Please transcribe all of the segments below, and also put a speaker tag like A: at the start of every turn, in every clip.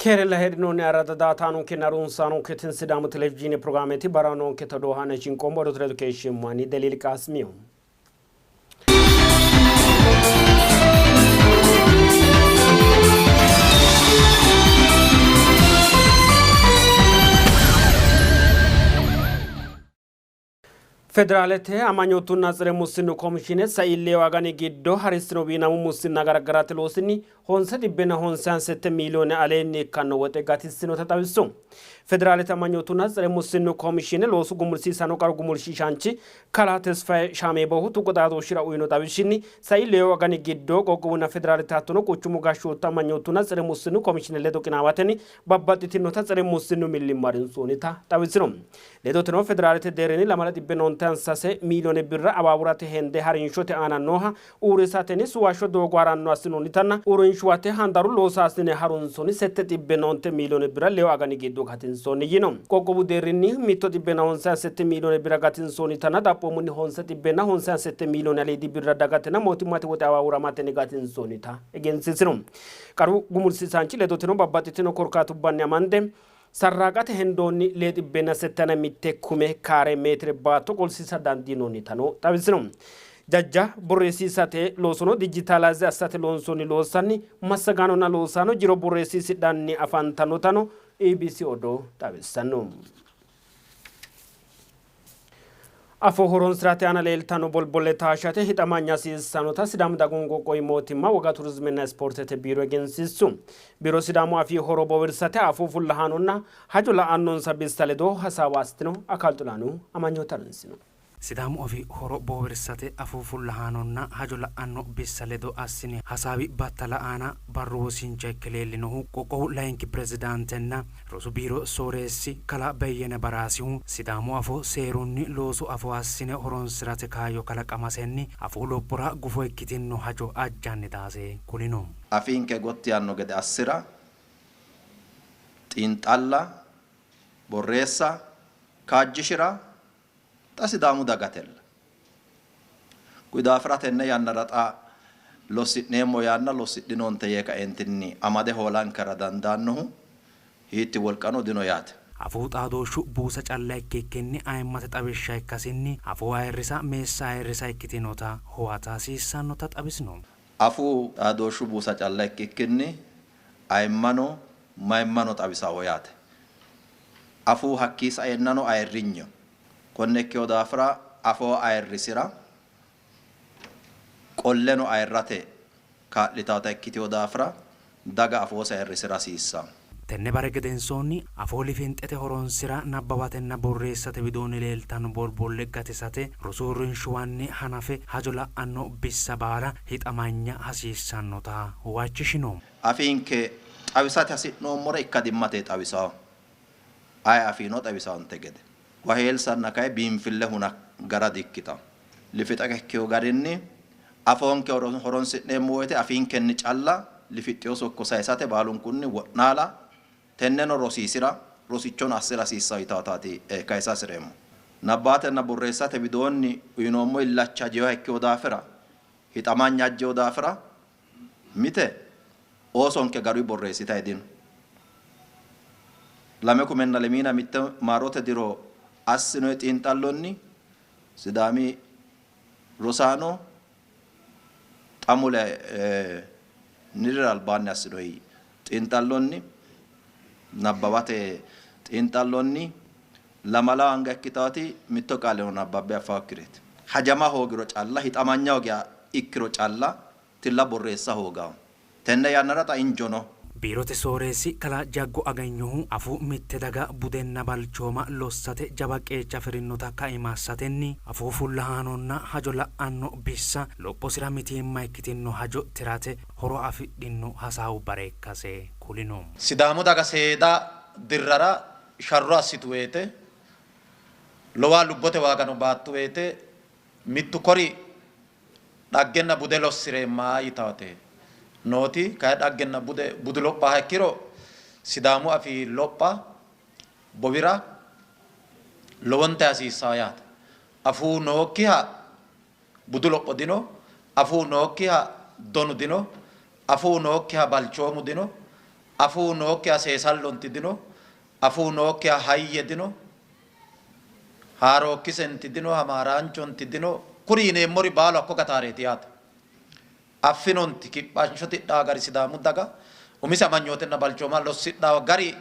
A: Keerella heedhinoonni ayirradda daa''ataanonkenna harunsaanonke tin Sidaamu Televizhiine pirogiraameti barra noonke todoo haa'ne shinqoommo odote ledo keeshsheemmo ani Deliil Qaasimiyo. Federaalete amanyootunna tsere mussinnu komishiine sai leewu agani giddo harissino wiinamu mussinna gargarate loosinni honse xibbenna honse sette miiliyoone aleenni ikkanno woxe gatissinota xawissu. Federaalete amanyootunna tsere mussinnu komishiine loosu gumulsiisano qaru gumulshiishaanchi kalaa Tesfaye Shaamebohu tuqu xaadooshshira uyino xawishshinni sai leewu agani giddo qoqqowunna federaalete hattono quchumu gashshootu amanyootunna tsere mussinnu komishiine ledo qinaawatenni babbaxxitinota tsere mussinnu millimmo harinsoonnita xawisino. Ledoteno federaalete deerrinni lamala xibbe onte sase miiliyoone birra awaawurate hende harinshote aana nooha uurrisatenni suwashsho doogo haranno assinoonnitanna uurrinshuwate handaaru loosaasine harunsonni sette xibbe onte miiliyoone birra leewu agani giddo gatinsoonni yiino. Qoqqowu deerrinni mitto xibbenna honse sette miiliyoone birra gatinsoonnitanna xaphoomunni honse xibbenna honse sette miiliyoone aliidi birra dagatenna mootimmate woxe awaawuramatenni gatinsoonnita egensiisino. Qaru gumulsiisaanchi ledoteno babbaxxitino korkaatubbanni amande sarraaqate hendoonni lee xibbenna settana mitte kume kaare meetire baatto qolsiisa dandiinoonnitano xawisino. Jajja borreessiisate loosono dijitaalaayize assate loonsoonni loossanni massagaanonna loosaano jiro borreessiisidhanni afantannotano EBC odoo xawissanno. Afoo horonsi'rate aana leeltanno bolbolle taashshate hixamanya hasiissannota Sidaamu Dagoomu Qoqqowi Mootimma Woga Turizimenna Ispoortete Biiro egensiissu. Biiro Sidaamu Afii horo bowirsate afuu fullahaanonna hajo la'annonsa bissa ledo hasaawa assitino. Akaal Xulaanu amanyoote harunsino.
B: Sidaamu Afii horo boowirsate afuu fullahaanonna hajo la'anno bissa ledo assini hasaawi battala aana barru wosincha ikke leellinohu qoqqowu layinki pirezidaantenna Rosu biiro sooreessi kalaa Beyyene Baraasihu, Sidaamu afoo seerunni loosu afoo assine horonsi'rate kaayyo kalaqamasenni afuu lophora gufo ikkitinno hajo ajjanni daase kulino.
C: Afiinke gotti yaanno gede assi'ra, xiinxalla, borreessa, kaajjishi'ra xa Sidaamu dagatella. Kuyi daafira tenne yannara xa lossi'neemmo yaanna lossidhinoonte yee kaeentinni amade hoolankera dandaannohu hiitti wolqano dino yaate.
B: Afuu xaadooshshu buusa calla ikkikkinni ayimmate xawishsha ikkasinni afoo ayirrisa meessa ayirrisa ikkitinota huwata hasiissannota xawisno.
C: Afuu xaadooshshu buusa calla ikkikkinni ayimmano mayimmano xawisawo yaate. Afuu hakkii saeennano ayirrinyeho. Konne ikkino daafira afoo ayirrisi'ra qolleno ayirrate kaa'litawota ikkitino daafira daga afoose ayirrisi'ra hasiissanno.
B: Tenne bare gedensoonni afoo lifinxete horonsi'ra, nabbawatenna borreessate widoonni leeltanno borbolle gatisate rosu uurrinshuwanni hanafe hajo la'anno bissa baala hixamanya hasiissannota huwachishino.
C: Afiinke xawisate hasi'noommore ikkadimmate xawisawo. Aye afiino xawisaante gede. Waheelsanna kay biinfille huna gara dikkitano. Lifixa ikkino garinni afoonke horonsi'neemmo woyte afiinkenni calla lifixxino sokko saysate baalunkunni wo'naala, tenneno rosiisi'ra, rosichono assi'ra hasiissanno yitaataati kaysa hasi'reemmo. Nabbawatenna borreessate widoonni uyinoommo illachi ajinoha ikkino daafira, hixamanya ajjino daafira mite oosonke garuyi borreessitayi dino. Lame kumenna lemiina mitte maarote diro assinoyi xiinxallonni Sidaami rosaano xa mule nirira albaanni assinoyi xiinxallonni nabbawate xiinxallonni lamala anga ikkitaati mitto qaaleno nabbabbe affaakkireeti. Hajama hoogiro calla hixamanya hoogiha ikkiro calla tilla borreessa hoogawo. Tenne yannara xa injo no.
B: Biirote sooreessi kalaa Jaggo Agenyohu, afuu mitte daga budenna balchooma lossate jawa qeecha afi'rinota kaima assatenni afuu fullahaanonna hajo la'anno bissa lophosira mitiimma ikkitinno hajo tirate horo afidhinno hasaawu bare ikkase kulino.
D: Sidaamu daga seeda dirrara sharro assitu woyte, lowa lubbote waagano baattu woyte mittu kori dhaggenna bude lossi'reemma yitawate nooti kayi dhaggenna bude budu lophaha ikkiro Sidaamu afii lopha bowira lowonta hasiissanno yaate. Afuu nookkiha budu lopho dino, afuu nookkiha donu dino, afuu nookkiha balchoomu dino, Afuu nookkiha seesallonti dino, afuu nookkiha hayye dino, haarookkisenti dino, hamaaraanchonti dino. Kuri yineemmori baalu hakko gataareeti yaate. Affinonti kiphansho tidhaa gari Sidaamu daga umise amanyootenna balchooma lossidhaa gari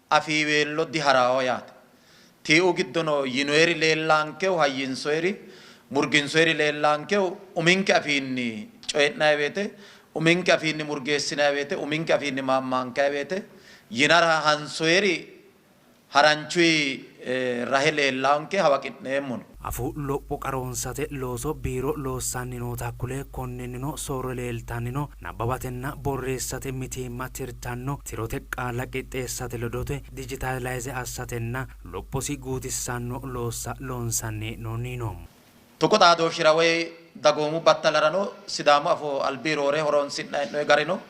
D: afiiweello diharaawo yaate. Tiiu giddono yinoeri leellaankehu, hayyinsoeri, murginsoeri leellaankehu uminke afiinni coyi'nanni woyte, uminke afiinni murgeessinanni woyte, uminke afiinni maammaankanni woyte yinara hansoeri haranchuyi rahe leellaanke hawaqi'neemmono.
B: Afuu lopho qaroonsate looso biiro loossanni noota kule konninnino soorro leeltanni no. Nabbawatenna borreessate mitiimma tirtanno tirote qaalla qixxeessate ledote dijitaalaayize assatenna lophosi guutissanno loossa loonsanni hee'noonni yiino.
D: Tuqu xaadooshshira woy dagoomu battalarano Sidaamu afoo albi roore horonsi'nanni hee'noonni garino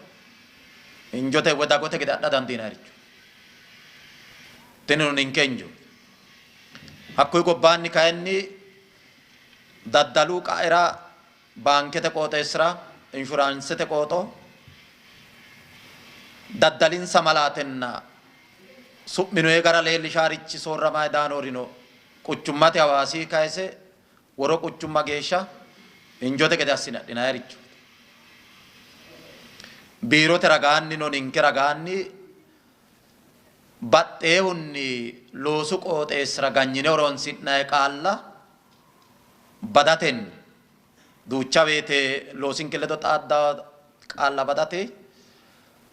D: injote woy dagote gede adha dandiinanniricho. Tinino ninke injo. Hakkuyi gobbaanni kayinni daddalu qaera, baankete qooxeessira, inshuraansete qooxo, daddalinsa malaatenna su'minoe gara leellishaarichi soorramayi daanoorino quchummate Hawaasi kayise woro quchumma geeshsha injote gede assine adhinanniricho. Biirote ragaannino ninke ragaanni baxxeehunni loosu qooxeessira ganyine horonsi'nanni qaalla badatenni duucha woyte loosinke ledo xaadda qaalla badate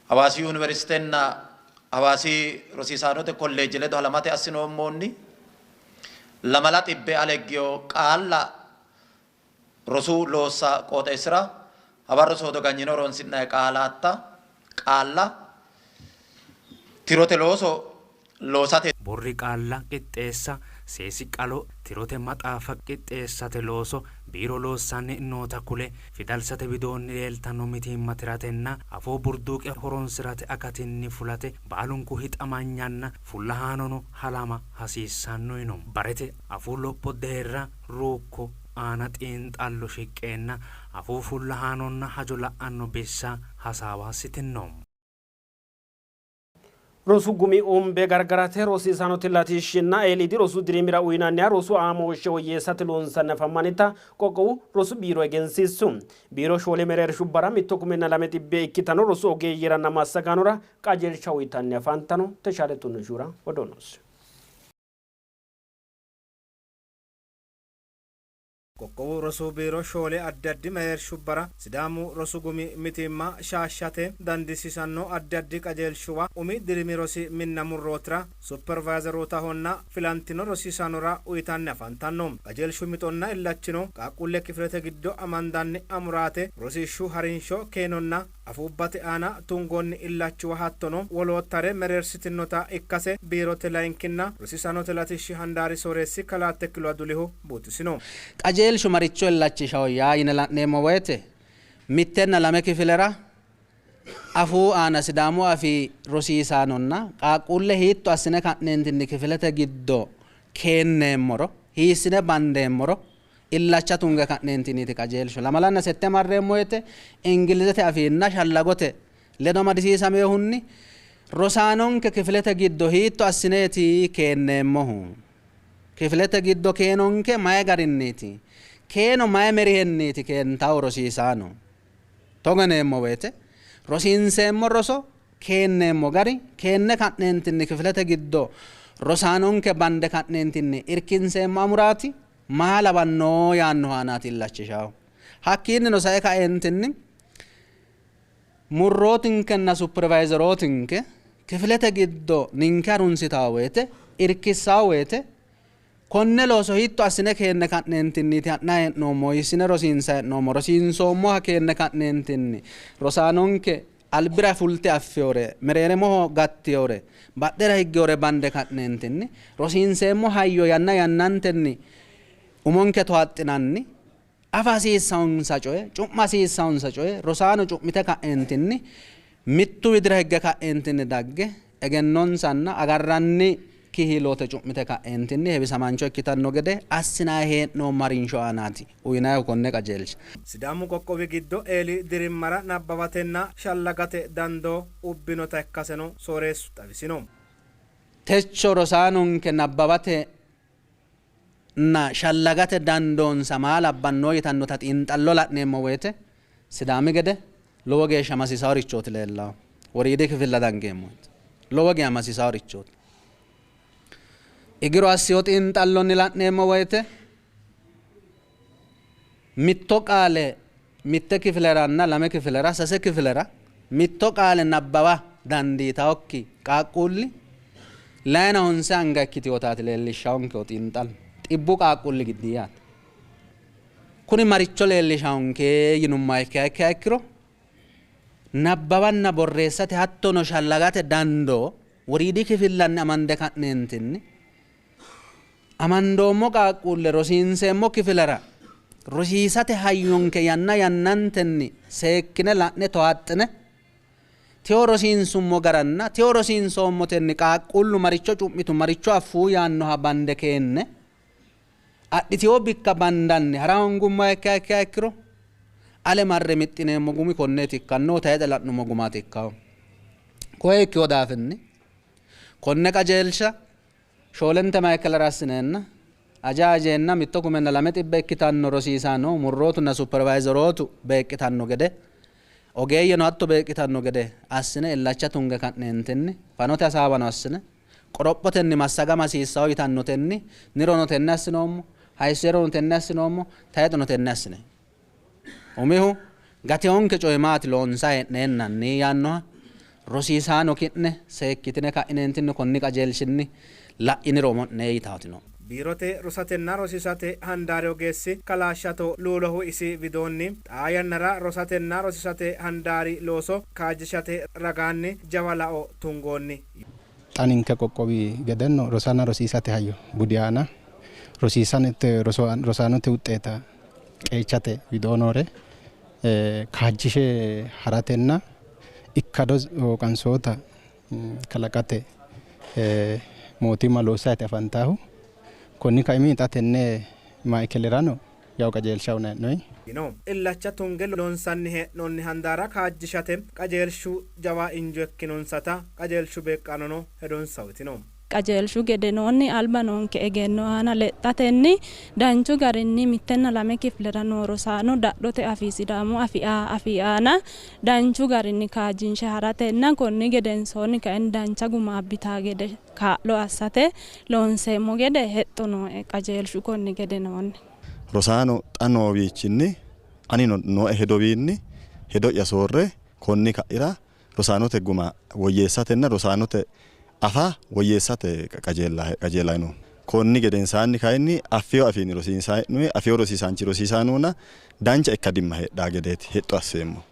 D: Hawaasi Yuniversitenna Hawaasi Rosiisaanote Kolleeje ledo halamate assinoommoonni 2,000 aleggiyo qaalla rosu loossa qooxeessira hawarro soodo ganyine horonsi'nanni qaalaatta qaalla tirote looso loosate.
B: Borri qaalla qixxeessa, seesi qalo tirote maxaafa qixxeessate looso biiro loossanni noota kule fidalsate widoonni leeltanno mitiimma tiratenna afoo burduuqe horonsirate akatinni fulate baalunku hixamanyanna fullahaanono halama hasiissanno yiino. Barete afuu lopho deerra ruukko aana xiinxallo shiqqeenna afuu fullahaanonna hajo la'anno bissa hasaawa assitinno.
A: Rosu gumi umbe gargarate rosiisaanote latishshinna eeliidi rosu dirimira uyinanniha rosu aamamooshshe woyyeessate loonsanni afammanita qoqqowu rosu biiro egensiissu. Biiro 4 mereershubbara 1,200 ikkitanno rosu ogeeyyeranna massagaanora qajeelsha uyitanni afantano. Teshaale Tunnishura odoo noosi.
E: Qoqqowu rosu biiro 4 addi addi mereershubbara Sidaamu rosu gumi mitiimma shaashshate dandiisiisanno addi addi qajeelshuwa umi dirimi rosi minna murrootira, supervayizerootahonna filantino rosiisaanora uyitanni afantanno. Qajeelshu mixonna illachino qaaqquulle kifilete giddo amandanni amuraate, rosiishshu harinsho keenonna afuubbate aana tungoonni illachuwa hattono woloottare mereersitinnota ikkase biirote layinkinna rosiisaanote latishshi handaari sooreessi kalaa Tekilu Adulihu buuxisino.
F: Qajeelshu maricho illachishaho yaa yine la'neemmo woyte 1 2 kifilera afuu aana Sidaamu afii rosiisaanonna qaaqquulle hiitto assine ka'neentinni kifilete giddo keenneemmoro, hiissine bandeemmoro illacha tunge ka'neentiniiti qajeelshu. 2 8 marreemmo woyte Ingilizete afiinna shallagote ledo amadisiisameehunni rosaanonke kifilete giddo hiitto assineeti keenneemmohu, kifilete giddo keenonke mayi garinniiti, keeno mayi merihenniiti keentawo rosiisaano. Togo yineemmo woyte rosiinseemmo roso keenneemmo gari, keenne ka'neentinni kifilete giddo rosaanonke bande ka'neentinni irkinseemmo amuraati maa lawanno yaannoha aanaati illachishawo. Hakkiinnino sae kaeentinni murrootinkenna supervayizerotinke kifilete giddo ninke harunsitawo woyte, irkissawo woyte konne looso hiitto assine keenne ka'neentinniiti ha'nayi hee'noommo, hiissine rosiinsayi hee'noommo, rosiinsoommoha keenne ka'neentinni rosaanonke albira fulte affiyore, mereeremoho gattiyore, badhera higgiyore bande ka'neentinni rosiinseemmo hayyo yanna yannantenni umonke towaxxinanni afa hasiissawonsa coye, cu'ma hasiissawonsa coye rosaano cu'mite ka'eentinni mittu widira higge ka'eentinni dagge egennonsanna agarranni Kihiloote cu'mite ka'eentinni heewisamaancho ikkitanno gede assinanni hee'noommo harinsho aanaati uyinannihu konne qajeelsha.
E: Sidaamu qoqqowi giddo eeli dirimmara nabbawatenna shallagate dandoo ubbinota ikkaseno sooreessu xawisino.
F: Techo rosaanonke nabbawatenna shallagate dandoonsa maa labbanno yitannota xiinxallo la'neemmo woyte Sidaami gede lowo geeshsha masiisaaworichooti leellawo. Woriidi kifilla dangeemmo lowo geeshsha masiisaaworichooti. Igiro assiyo xiinxallonni la'neemmo woyte mitto qaale mitte kifileranna lame kifilera sase kifilera mitto qaale nabbawa dandiitawokki qaaqquulli layina honse anga ikkiteyotaati leellishshawonke xiinxallo xibbu qaaqquulli giddi yaate. Kuni maricho leellishawonke yinummoha ikkiha ikkiro nabbawanna borreessate hattono shallagate dandoo woriidi kifillanni amande ka'neentinni amandoommo qaaqquulle rosiinseemmo kifilera rosiisate hayyonke yanna yannantenni seekkine la'ne towaxxine teyo rosiinsummo garanna teyo rosiinsoommotenni qaaqquullu maricho cu'mitu maricho affuu yaannoha bande keenne adhiteyo bikka bandanni hara hongummoha ikkiha ikkiro ale marre mixxineemmo gumi konneeti ikkanno tayixe la'nummo gumaati ikkawo. Koye ikkiwo daafinni konne qajeelsha shoolente mayikelera assineenna aja ajeenna 1,200 ikkitanno rosiisaano murrootunna supervayizerootu beeqqitanno gede ogeeyyeno hatto beeqqitanno gede assine illacha tunge ka'neentinni fanote hasaawano assine qorophotenni massagama hasiissawo yitannotenni nirono tenne assinoommo hayisserono tenne assinoommo tayixeno tenne assine umihu gateonke coyi maati loonsa hee'neennanni yaannoha rosiisaano ki'ne seekkitine ka'ineentinni konni qajeelshinni la'iniro umo'ne yitaatino.
E: Biirote rosatenna rosiisate handaari ogeessi kalaa Shato Luulohu isi widoonni xaa yannara rosatenna rosiisate handaari looso kaajjishate ragaanni jawa lao tungoonni.
G: Xa ninke qoqqowi gedeno rosanna rosiisate hayyo budi aana rosiisanote rosaanote wuxeeta qeechate widoo noore kaajjishe haratenna ikkado qansoota kalaqate mootimma loossate afantaahu konni kaimi xa tenne maikelerano yaw qajeelsha uyinanni
E: No illacha tunge loonsanni hee'noonni handaara kaajjishate qajeelshu jawa injo ikkinonsata qajeelshu beeqqaanono hedonsa uyitino.
H: Qajeelshu gedenoonni alba noonke egenno aana lexxatenni danchu garinni 1 2 kifilera noo rosaano dadhote afii Sidaamu afii aana danchu garinni kaajjinshe haratenna konni gedensoonni kayinni dancha guma abbitaa gede kaa'lo assate loonseemmo gede hexxo nooe qajeelshu konni gedenoonni.
I: Rosaano xa noowiichinni anino nooe hedowiinni hedo'ya soorre konni ka'ira rosaanote guma woyyeessatenna rosaanote afa woyyeessate qajeelayi no. Konni gedensaanni kayinni affiyo afiinni rosiinsayi affiyo rosiisaanchi rosiisaanona dancha ikkadimma heedhaa gedeeti hexxo asseemmo.